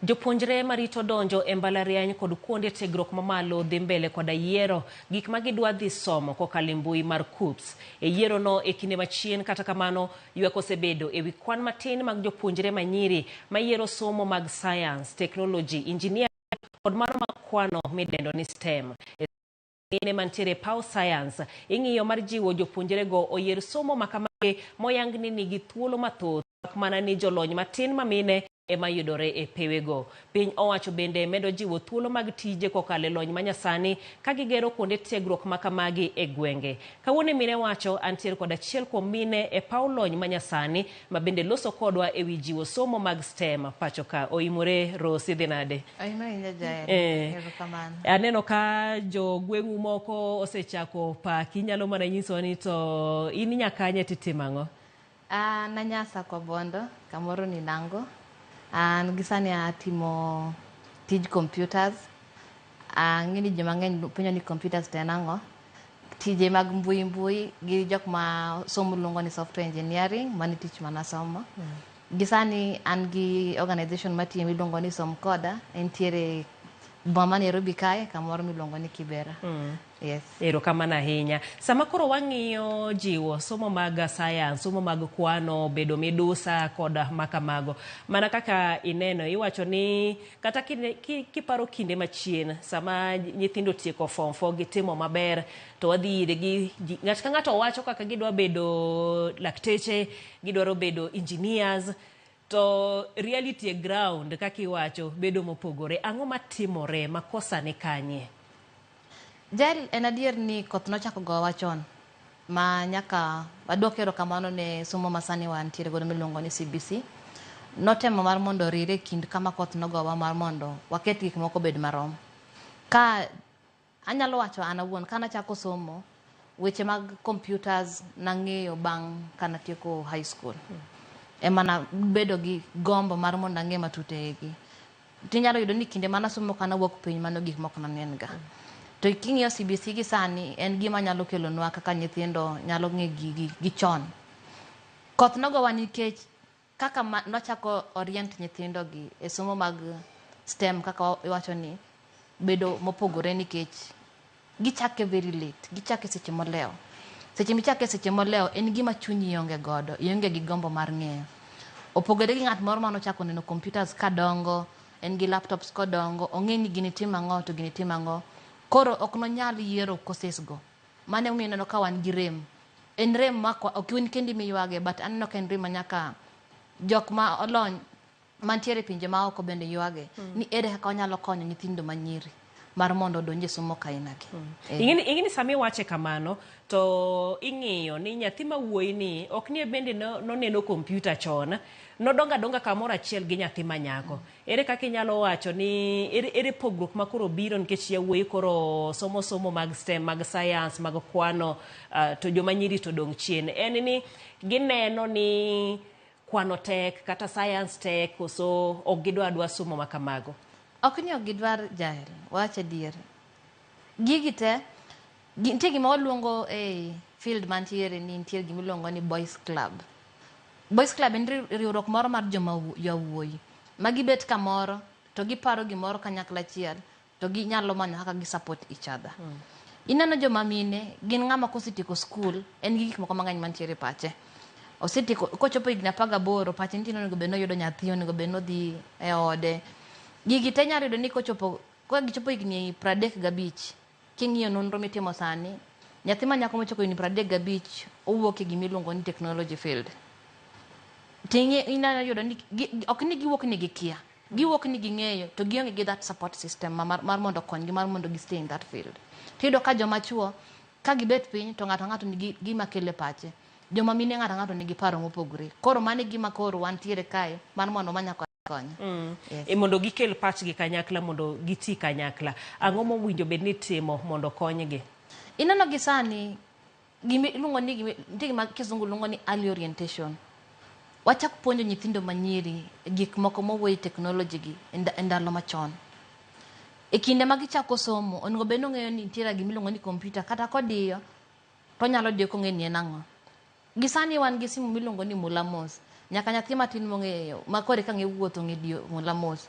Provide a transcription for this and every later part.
Jopuonjre marito donjo e mbalariany kod kuonde tiegruok mamalo dhi mbele koda yiero gik ma gidwa dhi somo kokalo e mbui mar KUCCPS. E yierono e kinde machien kata kamano ywak osebedo e wi kwan matin mag jopuonjre manyiri mayiero somo mag science, technology, engineering kod mano mag kwano midendo ni STEM. E mine mantiere e paw science ing'iyo mar jiwo jopuonjrego oyier somo makamagi moyang ni nigi thuolo mathoth mak mana ni jolony matin mamine ema yudore e pewego. Piny owacho bende medo jiwo thuolo mag tije kokalo e lony manyasani ka gigero kuonde tiegruok makamagi e gwenge. Kawuono e Mine Wacho antiere kod achiel kuom mine e paw lony manyasani ma bende loso kodwa e wi jiwo somo mag STEM pacho ka. Oimore Rose, idhi nade? Ahinya ahinya Jael. Erokamano. Aneno ka jogweng'u moko osechako paki, inyalo mana nyisowa ni to in nyakanye titimo ang'o? An Anyasa kwa Bondo, kamoro ni Nango. An gi sani atimo tij computers. Ang'e ni ji mang'eny penjo ni computers to en ang'o. Tije mag mbui mbui gi jok ma somo luongo ni software engineering, mano e tich manasomo. Gi sani an gi organization matiyo miluongo ni Som Koda, entiere boma ma Nairobi kae kamoro miluongo ni Kibera. Yes. Erokamano ahinya. Sama koro wang'iyo jiwo somo mag science, somo mag kwano, bedo midusa kod makamago. Mana kaka ineno iwacho ni kata kiparo kinde machien sama nyithindo otieko form 4 gitimo maber to wadhi irgi, ng'ato ka ng'ato wacho kaka gidwa bedo lakteche, gidwaro bedo engineers to reality e ground kaka iwacho bedo mopogore. Ang'o matimore? Makosa ni kanye? Jael, en adier ni koth nochako gowa chon ma nyaka waduok erokamano ne somo ma sani wantiere godo miluongo ni CBC. Notemo mar mondo orire kind kama koth nogowa mar mondo waket gik moko obed marom. Ka anyalo wacho an awuon, ka nachako somo, weche mag computers nang'eyo bang' kanatieko high school. Ema nabedo gi gombo mar mondo ang'e matut e gi. Tinyalo yudo ni kinde mana somo kana wuok piny mano gik moko nanen ga. To king'iyo CBC gi sani en gima nyalo kelonwa kaka nyithindo nyalo ng'e gigi gi chon. Koth nogowa nikech kaka nwachako orient nyithindo gi e somo mag STEM kaka iwacho ni bedo mopogore nikech gichake very late, gichake seche molewo. Seche michake seche molewo en gima chunyi ionge godo, ionge gi gombo mar ng'eyo. Opogore gi ng'at moro manochako neno computers kadongo, en gi laptops kodongo, ong'e ni gini timo ang'o to gini timo ang'o. Koro ok nonyal yiero courses go. Mano emomiyo ineno ka wan gi rem. En rem ma ok in kendi miywage but aneno ka en rem ma nyaka jok ma olony mantiere e pinje maoko bende ywage ni ere kaka wanyalo konyo nyithindo manyiri mar mondo odonj e somo kaina gi. Ing'e ni sama iwache kamano to ing'iyo ni nyathi ma wuoyi ni ok ni bende noneno kompyuta chon, nodongo adonga kamoro achiel gi nyathi ma nyako. Ere kaka inyalo wacho ni ere pogruok ma koro biro nikech yawuoyi koro somo somo mag STEM, mag science, mag kwano to joma nyiri to odong' chien. En ni gineno ni kwano tek kata science tek koso ok gidwa adwa somo ma kamago? Ok ni ok gidwar Jael, wach adier. Gigi te, nitie gima waluongo e field mantiere ni nitie gima iluongo ni boys club. Boys club en riwruok moro mar joma yawuoyi ma gibet kamoro to giparo gimoro kanyakla achiel to ginyalo manyo kaka gi support each other. Ineno joma mine gin ng'ama kosetieko school en gi gik moko mang'eny mantiere e pache. Osetieko kochopo higni 18 pache nitie ni onego bed ni oyudo nyathi, onego bed ni odhi e ode. Gigi te nyalo yudo ni kochopo ka gichopo higni 35 king'iyo nonro mitimo sani, nyathi ma nyako mochopo higni 35 owuok e gima iluongo ni technology field. Ting'i inyalo yudo ni ok ni giwuok ni gikia. Giwuok ni ging'eyo to gionge gi that support system mar mondo okonygi mar mondo gi stay in that field. Tiyudo ka joma chuo ka gibet piny to ng'ato ng'ato nigi gima kelo e pache. Joma mine ng'ato ng'ato nigi paro mopogore. Koro mano e gima koro wantiere kae mar mondo wamany kaka konyo. Yes. E mondo gikel pachgi kanyakla mondo giti kanyakla. Ang'o mowinjo bed ni itimo mondo okonygi? Ineno gi sani gima iluongo ni nitie gima kizungu luongo ni early orientation. Wachak puonjo nyithindo manyiri gik moko mowuoyo e technology gi e ndalo machon. E kinde ma gichako somo, onego bed ni ong'eyo ni nitiere gima iluongo ni computer kata kodiyo to onyalo diyo kong'eyo ni en ang'o. Gi sani wan gi simu miluongo ni mula mos. Nyaka nyathi matin mong'eyo ma koro eka ng'e wuotho ong'e diyo mula mos.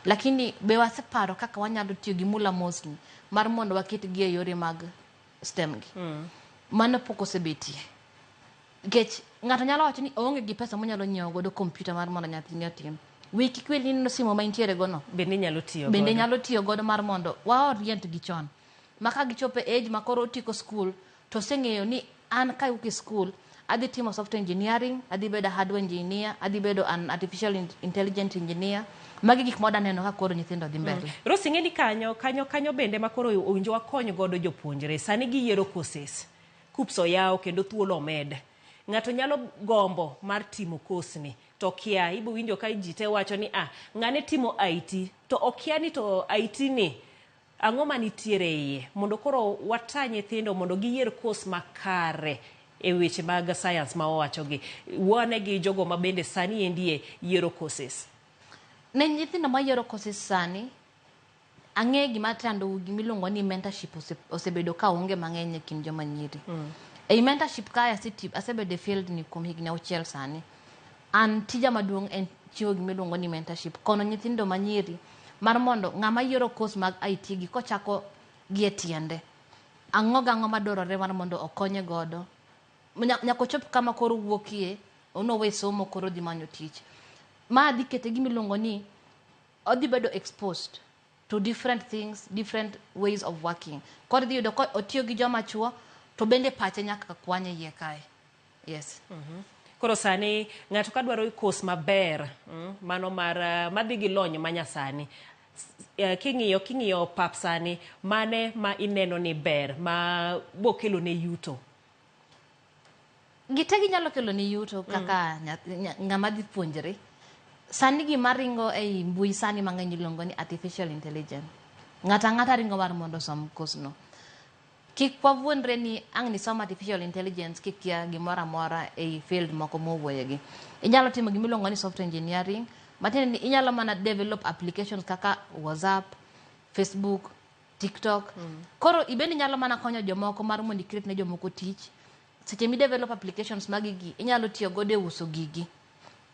Lakini be waseparo kaka wanyalo tiyo gi mula mosni mar mondo waketgi e yore mag STEM gi. Mano pok osebetie. Nikech ng'ato nyalo wacho ni oonge gi pesa monyalo nyiewo godo kompyuta mar mondo nyathine otim. Wiyi kik wil ni ineno simu ma intiere go no. Bende inyalo tiyo Bende godo. nyalo tiyo godo mar mondo wa orient gi chon. Ma ka gichopo e age ma koro otieko skul to oseng'eyo ni an kawuok e skul adhi timo software engineering, adhi bedo a hardware engineer, adhi bedo an artificial intelligent engineer. Magi gik ma wadwa neno ka koro nyithindo dhi mbele. Rose ing'e ni kanyo kanyo kanyo bende ma koro owinjo wakony godo jopuonjre. Sani giyiero courses. KUCCPS oyaw kendo thuolo omed. Ng'ato nyalo gombo mar timo course ni to kia ibo winjo ka ji te wacho ni ah ng'ane timo IT to okia ni to IT ni ang'o manitiere iye mondo koro wata nyithindo mondo giyier course makare e weche mag science ma wawachogi. Wane gi jogo ma bende sani endie yiero courses. Ne nyithindo mayiero courses sani, ang'e gima chando gimiluongo ni mentorship osebedo ka onge mang'eny e kind joma nyiri. Ei mentorship kae asebedo e field ni kuom higni 6 sani. An tija maduong' en chiwo gimiluongo ni mentorship. Kono nyithindo manyiri mar mondo ng'ama yiero course mag IT gi kochako gi e tiende. Ang'o gang'o madwarore mar mondo okonye godo. Nyaka ochop kama koro owuokie, onowe somo koro odhi manyo tich. Ma dhi kete gimiluongo ni odhi bedo exposed to different things, different ways of working. Koro idhi yudo ka otiyo gi joma chuo to bende pache nyaka kwany e iye kae. Yes. Koro sani ng'ato ka dwaro course maber, mano mar madhi gi lony manyasani. King'iyo pap sani, mane ma ineno ni ber ma bokelo ne yuto? Gite ginyalo kelo ni yuto kaka ng'ama dhi puonjre. Sani gima ringo ei mbui sani mang'eny iluongo ni artificial intelligence. Ng'ato ang'ata ringo mar mondo osom course no. Kik wawuondre ni ang' nisom artificial intelligence kikia gimoro amora ei field moko mowuoyegi. Inyalo timo gimiluongo ni software engineering, matiende ni inyalo mana develop applications kaka WhatsApp, Facebook, TikTok. Koro ibende inyalo mana konyo jomoko mar mondo i create ne jomoko tich. Seche mi develop applications magi gi, inyalo tiyo godo e uso gigi.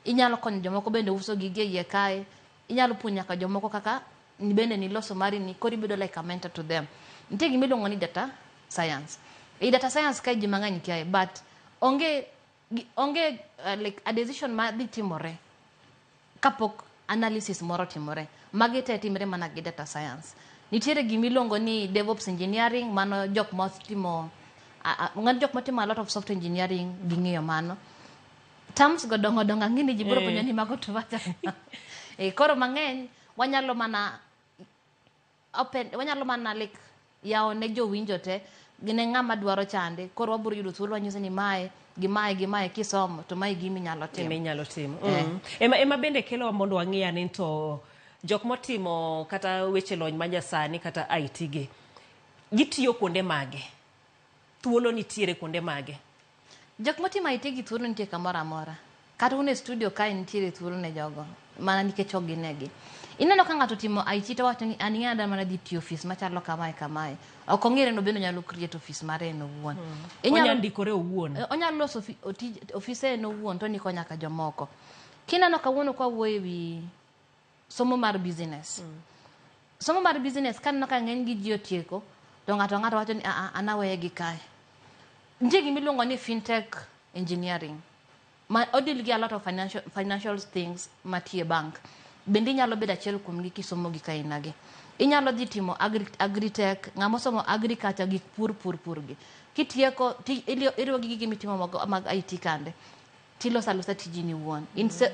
Inyalo konyo jomoko bende uso gigi e iye kae. Inyalo puonjo nyaka jomoko kaka bende niloso mari ni koro ibedo like a mentor to them. Nitie gima iluongo ni data science. Ei data science kae ji mang'eny kiaye but onge like a decision ma dhi timore kapok analysis moro timore. Magi te timre mana gi data science. Nitiere gima iluongo ni DevOps engineering, mano jok motimo jok motimo a lot of software engineering ging'eyo mano. Terms go dongo dongo ang'e ni ji biro penjo ni mago to wacho. Koro mang'eny wanyalo mana open, wanyalo mana like yawo ne jowinjo te ne ng'ama dwaro chande koro wabiro yudo thuolo wanyiso ni mae gi mae gi mae kisomo to mae gima inyalo timo. Ema inyalo timo. Ema bende kelowa mondo wang'i ane to jok motimo kata weche lony manyasani kata IT gi gitiyo kuonde mage? Thuolo nitiere kuonde mage? Jok motimo IT gi thuolo nitie kamoro amora. Kata un e studio kae nitiere thuolo ne jogo mana nikech ok ginegi. Ineno ka ng'ato timo IT to wacho ni an ing'e adwa mana dhi tiyo ofis machalo kamae kamae. Ok ong'ere ni obende onyalo create ofis mare en owuon. Onyalo ndikore owuon. Onyalo loso ofise en owuon to ondiko nyaka jomoko. Kineno kawuono kwa wuoyo ewi somo mar business. Somo mar business kaneno ka ng'eny gi ji otieko to ng'ato ang'ato wacho ni an aweye gi kae. Nitie gima iluongo ni fintech engineering. Ma odil gi a lot of financial things matie bank. Bende inyalo bedo achiel kuom gi kisomo gik aina gi. Inyalo dhi timo agritech, ng'ama osomo agriculture gik pur pur pur gi. Kitieko iriwo gi gige mitimo mag IT kande. Tiloso alosa tiji ni iwuon.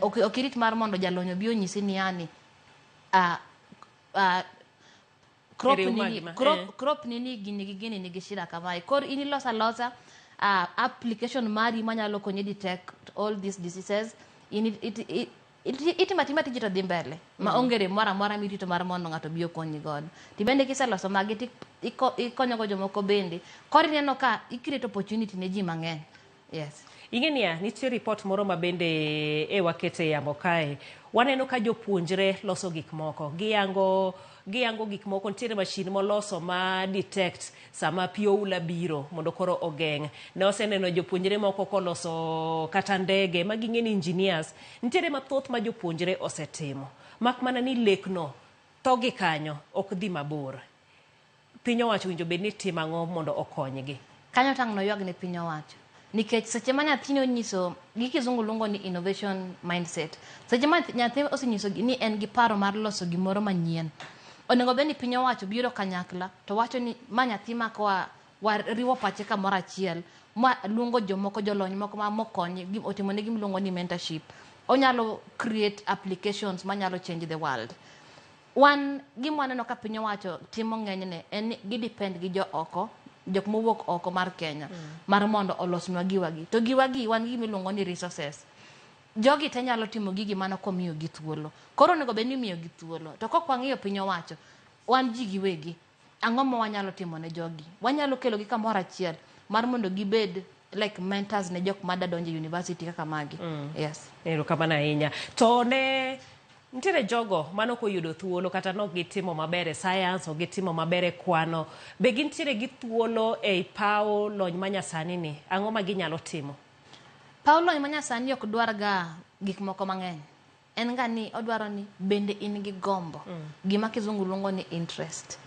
Ok irit mar mondo jalony obi onyisi ni yani, crop ni ni gini gi gini nigi shida kamae. Koro in iloso alosa application mari manyalo konyi detect all these diseases. In itimo atima tiji to dhi mbele. Ma onge rem moro amora mirito mar mondo ng'ato obi okonyi godo. To bende kiseloso magi to ikonyogo jomoko bende. Koro ineno ka i create opportunity ne ji mang'eny. Yes. Ing'e niya, nitie ripot moro ma bende e wakete e yamo kae. Waneno ka jopuonjre loso gik moko. Giyango giyango gik moko, nitiere mashin moloso ma detect sama pi oula biro mondo koro ogeng'. Ne waseneno jopuonjre moko koloso kata ndege ma ging'e ni engineers. Nitiere mathoth ma jopuonjre osetimo. Mak mana ni lekno tho gi kanyo ok dhi mabor. Piny owacho owinjo bed ni timo ang'o mondo okonygi? Kanyo tang' noywag ne piny owacho. Nikech seche ma nyathini onyiso gi kizungu luongo ni innovation mindset. Seche ma nyathi osenyiso ni en gi paro mar loso gimoro manyien, onego bed ni piny owacho biro kanyakla to wacho ni ma nyathi ma koa wariwo pache kamoro achiel ma luongo jomoko jolony moko ma mokonye otimone gima iluongo ni mentorship. Onyalo create applications manyalo change the world. Wan gima waneno ka piny owacho timo ng'enyne en ni gi depend gi jo oko, jok mowuok oko mar Kenya mar mondo olosnwa giwagi. To giwagi wan gi gima iluongo ni resources. Jogi te nyalo timo gigi mana komiyogi thuolo. Koro onego bed ni imiyogi thuolo. To kok wang'iyo piny owacho, wan ji giwegi, ang'o ma wanyalo timo ne jogi? Wanyalo kelogi kamoro achiel mar mondo gibed like mentors ne jok mada donjo e university kaka magi. Yes. Erokamano ahinya. To ne nitiere jogo mane ok oyudo thuolo kata ne ok gitimo maber e science, ok gitimo maber e kwano. Be gintiere gi thuolo ei paw lony manyasani ni? Ang'o ma ginyalo timo? Paw lony manyasani ok dwar ga gik moko mang'eny. En ga ni odwaro ni bende in gi gombo. Gima kizungu luongo ni interest.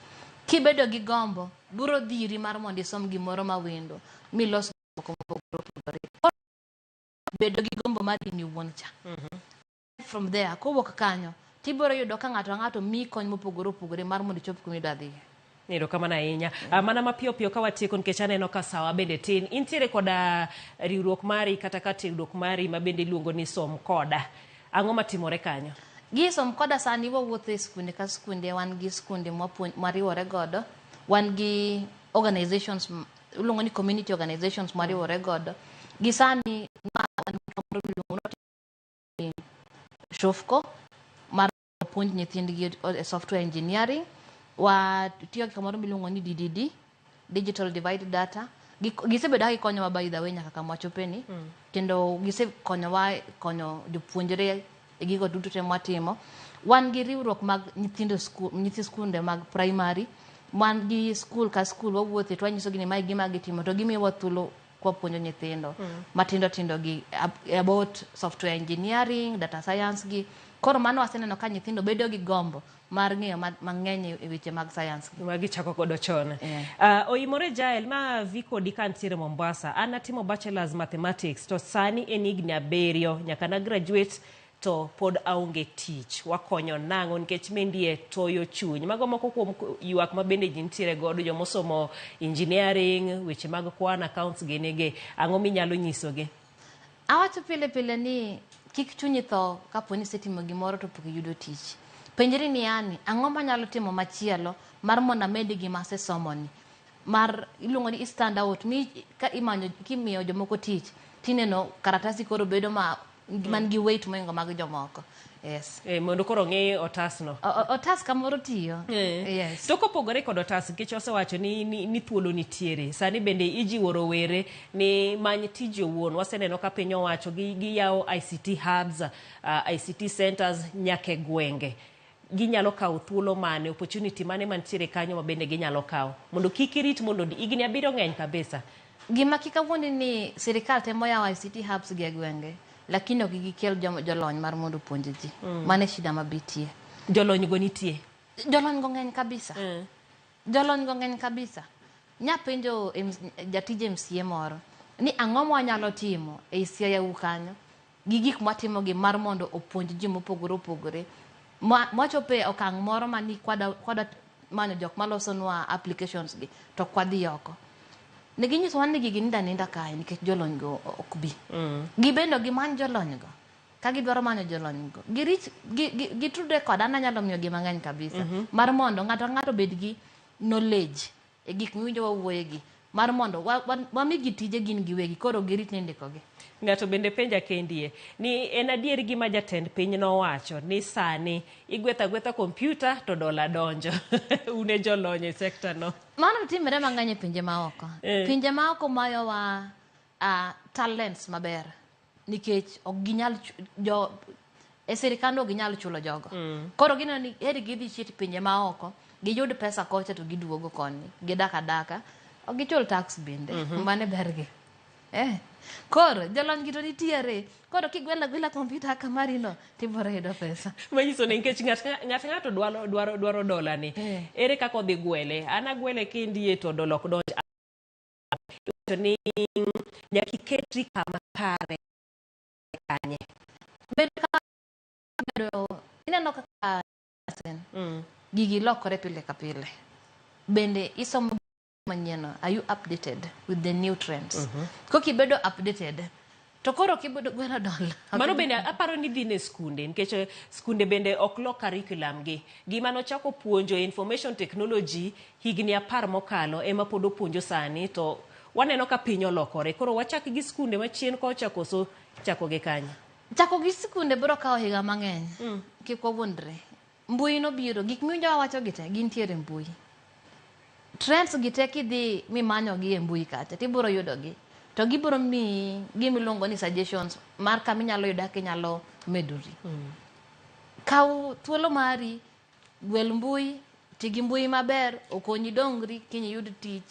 Kibedo gi gombo, biro dhiri mar mondo isom gimoro mawendo milos moko mopogore opogore. Bedo gi gombo mar in iwuon cha. From there, kowuok kanyo, tibiro yudo ka ng'ato ang'ato miyi kony mopogore opogore mar mondo ichop kuma idwa dhiye. Erokamano ahinya. Mana mapiyo piyo ka watieko nikech aneno ka sawa bende tin. Intiere koda riwruok mari kata ka tiegruok mari ma bende iluongo ni Som Koda. Ang'o matimore kanyo? Gi Som Koda sani wawuotho e skunde ka skunde, wan gi skunde mwariwore godo, wan gi organizations iluongo ni community organizations mwariwore godo. Gi sani wan gi kamoro miluongo ni Shofco mar puonj nyithindgi e software engineering. Watiyo gi kamoro miluongo ni DDD, Digital Divide Data. Gisebedo ka gikonyowa by the way nyaka kama wachopeni. Kendo gisekonyowa konyo jopuonjre e gigo duto te mwatimo. Wan gi riwruok mag nyithindo skul, nyithi skunde mag primary. Wan gi skul ka skul wawuothe to wanyisogi ni mae gima gitimo to gimiyowa thuolo kwapuonjo nyithindo matindo tindo gi about software engineering, data science gi. Koro mano waseneno ka nyithindo bedo gi gombo mar ng'eyo mang'eny e weche mag science gi. Ma gichako godo chon. Oimore Jael, ma vi kodi ka ntiere Mombasa. An natimo bachelor's mathematics to sani en higni 7 nyaka na graduate to pod aonge tich. Wakonyo nang'o nikech mendie toyo chuny. Mago moko kuom ywak ma bende ji nitiere godo, jomosomo engineering, weche mag kwan, accounts gini gi. Ang'o minyalo nyisogi? Awacho pile pile ni kik chunyi tho kapo ni isetimo gimoro to pok iyudo tich. Penjri ni yani, ang'o manyalo timo machielo mar mondo amed gima asesomoni? Mar iluongo ni stand out, mi ka imanyo kimiyo jomoko tich, tineno karatasi koro bedo ma man gi weight moingo mag jomoko. Yes. Mondo koro ng'i otasno. Otas kamoro tiyo. Yes. To kopogore kod otas, nikech wasewacho ni thuolo nitiere. Sani bende ijiwo rowere ni many tiji owuon. Waseneno ka piny owacho giyawo ICT hubs, ICT centers nyaka e gwenge. Ginyalo kawo thuolo mane, opportunity mane mantiere kanyo ma bende ginyalo kawo. Mondo kik irit mondo higni 7 ng'eny kabisa. Gima kik awuondi ni sirikal temo yawo ICT hubs gi e gwenge, lakini ok gikel jolony mar mondo opuonj ji. Mano e shida mabitie. Jolony go nitie? Jolony go ng'eny kabisa. Jolony go ng'eny kabisa. Nyapenjo jatij MCA moro ni ang'o ma wanyalo timo e Siaya u kanyo gi gik mwatimo gi mar mondo opuonj ji mopogore opogore. Mwachopo e okang' moro ma ni kwada manyo jok malosonwa applications gi to ok wadhi oko. Ne ginyisowa ni gigi nindo aninda kae nikech jolony go ok bi. Gibende ok gimany jolony go. Ka gidwaro manyo jolony go, gitudre koda, an anyalo miyogi mang'eny kabisa. Mar mondo ng'ato ka ng'ato obed gi knowledge e gik miwinjo wawuoye gi. Mar mondo wamigi tije gin giwegi, koro girit ni ndikogi. Ng'ato bende penja kendie ni en adier gima jatend piny nowacho ni sani igwetho agwetha kompyuta to dola donjo. Un e jolony e sekta no. Mano timore mang'eny e pinje maoko. Pinje maoko mayowa Talents maber nikech ok ginyal jo e sirikand ok ginyal chulo jogo. Koro gineno ni heri gidhi chit pinje maoko giyud pesa kocha to giduogo koni gidak adaka ok gichul tax bende. Mano e bergi. Koro jolony gi to nitiere. Koro kigwelo agwela kompyuta kaka mari no tibiro yudo pesa. Manyiso ni nikech ng'at ng'at ng'ato dwaro dwaro dwaro dola ni. Ere kaka odhi gwele? An agwele kindie to dola ok donj. Iwacho ni nyaka iketri kama kare kanye. Bedo kama bedo ineno kaka gigi lokore pile ka pile. Bende isomo manyien no, are you updated with the new trends? Kokibedo updated to koro kibedo gwelo dola. Mano bende aparo ni dhi ne skunde nikech skunde bende ok lok curriculum gi. Gima nochako puonjo information technology higni 10 mokalo ema pod opuonjo sani to waneno ka piny olokore. Koro wachak gi skunde machien kocha koso chako gi kanye? Chako gi skunde biro kawo higa mang'eny. Kik wawuondre. Mbui nobiro, gik miwinjo wawacho gi te gintiere e mbui. Trends gi te kidhi mimanyo gi e mbui kacha tibiro yudo gi. To gibiro miyi gima iluongo ni suggestions mar kama inyalo yudo kaka inyalo medori. Kaw thuolo mari, gwel mbui, ti gi mbui maber, okonyi dongri, kiny iyud tich.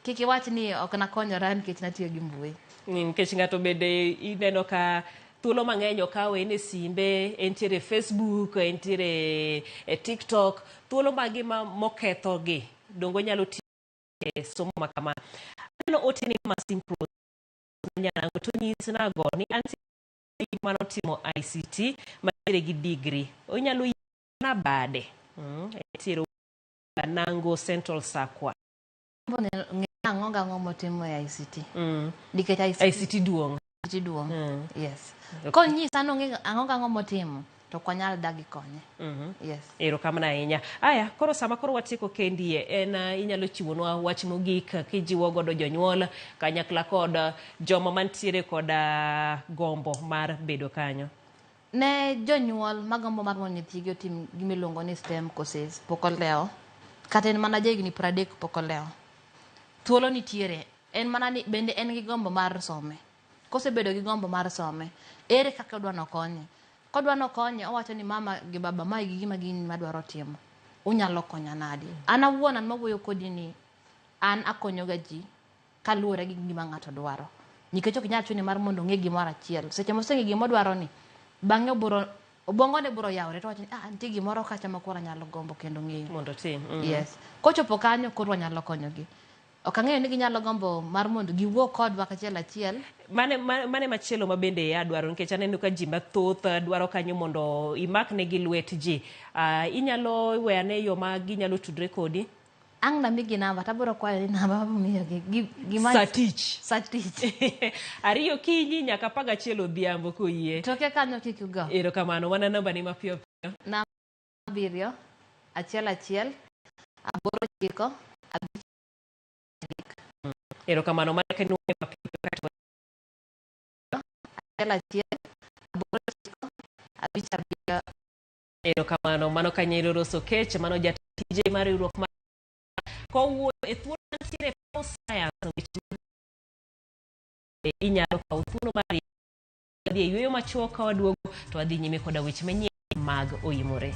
Kik iwach ni ok nakonyora nikech natiyo gi mbui. Nikech ng'ato bende ineno ka thuolo mang'eny okawo en e simbe, entiere e Facebook, entiere e TikTok. Thuolo magi ma moketho gi donge onyalo tiyo e somo ma kama. Aneno ote ni ma Simprose Nyanango to nyis nago ni antie manotimo ICT mantiere gi degree. Onyalo yiena bade. Entiere Nango Central Sakwa. Ng'e ang'o gang'o motimo e ICT. Nikech ICT, ICT duong'. ICT duong'. Yes. Konyisa ni ong'e ang'o gang'o motimo to ok wanyal dagi konye. Yes. Erokamano ahinya. Aya, koro sama koro watieko kendie, en inyalo chiwonwa wach mogik kijiwo godo jonyuol kanyakla kod joma mantiere kod gombo mar bedo kanyo. Ne jonyuol magombo mar mondo nyithigi otim gima iluongo ni STEM courses pok olewo, kata en mana jahigni 30 pok olewo. Thuolo nitiere, en mana ni bende en gi gombo mar some. Kosebedo gi gombo mar some, ere kaka odwa nokonye? Kodwa nokonye, owacho ni mama gi baba mae gi gima gini madwaro timo. Unyalo konya nadi? An awuon an mawuoyo kodi ni an akonyoga ji kaluwore gi gima ng'ato dwaro. Nikech ok inyal chune mar mondo ong'e gimoro achiel. Seche moseng'e gima odwaro ni, bang'e obiro obwongone biro yawore to owacho ni ah nitie gimoro kacha ma koro anyalo gombo kendo ng'eyo. Mondo otim. Yes. Kochopo kanyo koro wanyalo konyogi. Ok ang'eyo ni ginyalo gombo mar mondo giwuo kodwa kachiel achiel. Mane, mane machielo ma bende adwaro nikech aneno ka ji mathoth dwaro kanyo mondo imaknegi lwet ji. Inyalo weyane yo ma ginyalo tudre kodi? Ang' namigi namba to abiro kwayo ni namba mamiyogi Sa tich. Sa tich. 2 okinyi nyaka 11 odhiambo koyie. Toke kanyo kik ugo. Erokamano, wana namba ni mapiyo piyo. Namba 7 1 1 8 9 5 3. Erokamano, mana kinuoye mapiyo piyo kaeto 1 1 8 9 5 7. Erokamano, mano Kanyero Rose Okech, mano jatije mar riwruok mar kowuoyo e thuolo mantiere e science weche inyalo kawo thuolo mar dhi e yueyo machuok ka waduogo to wadhi nyime koda weche manyien mag Oimore.